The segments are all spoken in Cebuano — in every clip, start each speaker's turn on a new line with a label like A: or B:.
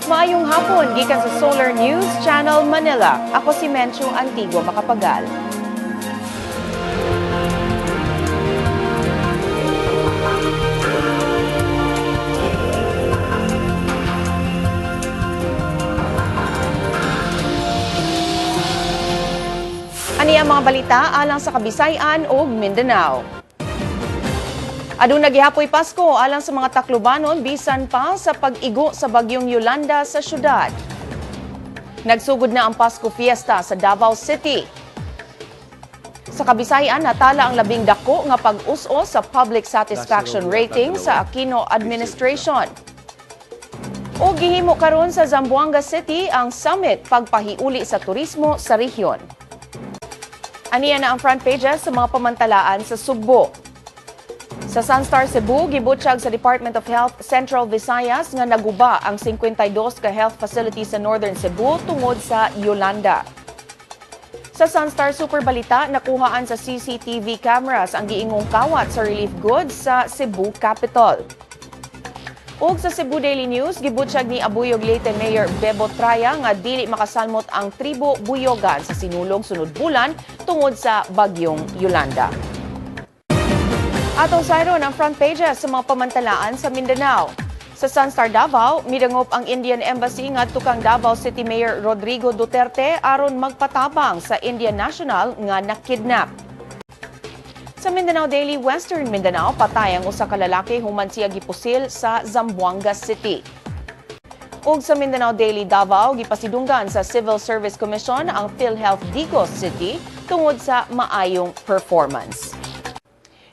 A: Maayong hapon gikan sa Solar News Channel Manila. Ako si Menchu Antigua Macapagal. Ani ang mga balita alang sa Kabisayan ug Mindanao. Aduna gihapoy Pasko alang sa mga Taclobanon bisan pa sa pag-igo sa bagyong Yolanda sa syudad. Nagsugod na ang Pasko Fiesta sa Davao City. Sa Kabisayan, natala ang labing dako nga pag-us-os sa public satisfaction rating sa Aquino administration. O gihimo karon sa Zamboanga City ang summit pagpahiuli sa turismo sa rehiyon. Aniya na ang front pages sa mga pamantalaan sa Sugbo. Sa Sunstar Cebu, gibutyag sa Department of Health Central Visayas nga naguba ang 52 ka health facility sa Northern Cebu tungod sa Yolanda. Sa Sunstar Super Balita, nakuhaan sa CCTV cameras ang giingong kawat sa relief goods sa Cebu Capital. Ug sa Cebu Daily News, gibutyag ni Abuyog Leyte Mayor Bebo Traya nga dili makasalmot ang tribo Buyogan sa sinulog sunod bulan tungod sa bagyong Yolanda. Atong sayron ang front pages sa mga pamantalaan sa Mindanao. Sa Sunstar Davao, midangop ang Indian Embassy ngadto kang Davao City Mayor Rodrigo Duterte aron magpatabang sa Indian national nga nakidnap. Sa Mindanao Daily, Western Mindanao, patay ang usa ka lalaki human siya gipusil sa Zamboanga City. Ug sa Mindanao Daily Davao, gipasidunggan sa Civil Service Commission ang PhilHealth Digos City tungod sa maayong performance.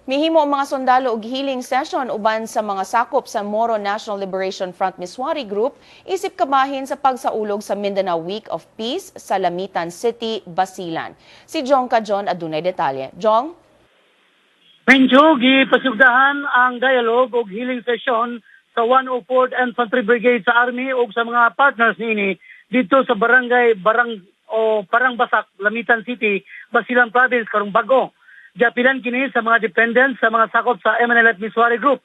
A: Mihimo ang mga sundalo og healing session uban sa mga sakop sa Moro National Liberation Front Miswari Group isip kabahin sa pagsaulog sa Mindanao Week of Peace sa Lamitan City, Basilan. Si Jong Kajon adunay detalye. Jong?
B: Mencho, gipasugdahan ang dialogue ug healing session sa 104th Infantry Brigade sa Army ug sa mga partners niini dito sa barangay Barang o Parangbasak, Lamitan City, Basilan Province karong bag-o. Giapilan kini sa mga dependents sa mga sakop sa MNLF Miswari Group.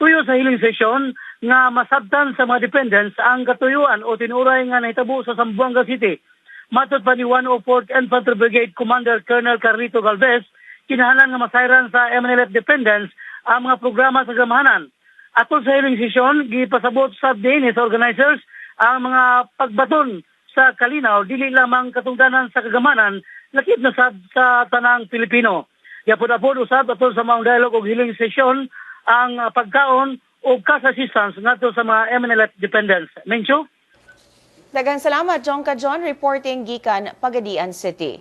B: Tuyo sa healing session nga masabtan sa mga dependents ang katuyuan o tinuray nga nahitabo sa Zamboanga City. Matod pa ni 104th Infantry Brigade Commander Colonel Carlito Galvez, kinahanglan nga masayran sa MNLF dependents ang mga programa sa gamahanan. Atol sa healing session, gipasabot sa dinhi sa organizers ang mga pagbaton sa kalinaw dili lamang katungdanan sa kagamanan lakip na sad sa tanang Pilipino. Yapod-apod usab atol sa maong dialogue ug healing session ang pagkaon ug cash assistance ngadto sa mga MNLF dependents. Mencho?
A: Daghang salamat, Jong Kajon, reporting gikan Pagadian City.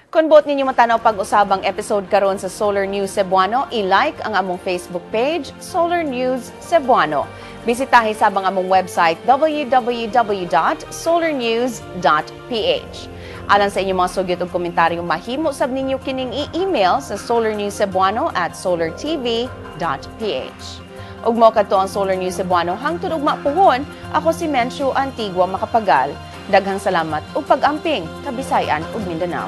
A: Kung buot ninyo matanaw pag-usabang episode karon sa Solar News Cebuano, i-like ang among Facebook page, Solar News Cebuano. Bisitahi sab ang among website www.solarnews.ph. Alang sa inyong mga sugyot ug komentaryo, mahimo sab ninyo kining i-email sa solarnewscebuano@solartv.ph. Ug mao kadto ang Solar News Cebuano hangtod ugma puhon, ako si Menchu Antigua Macapagal. Daghang salamat ug pag-amping, Kabisayan ug Mindanao.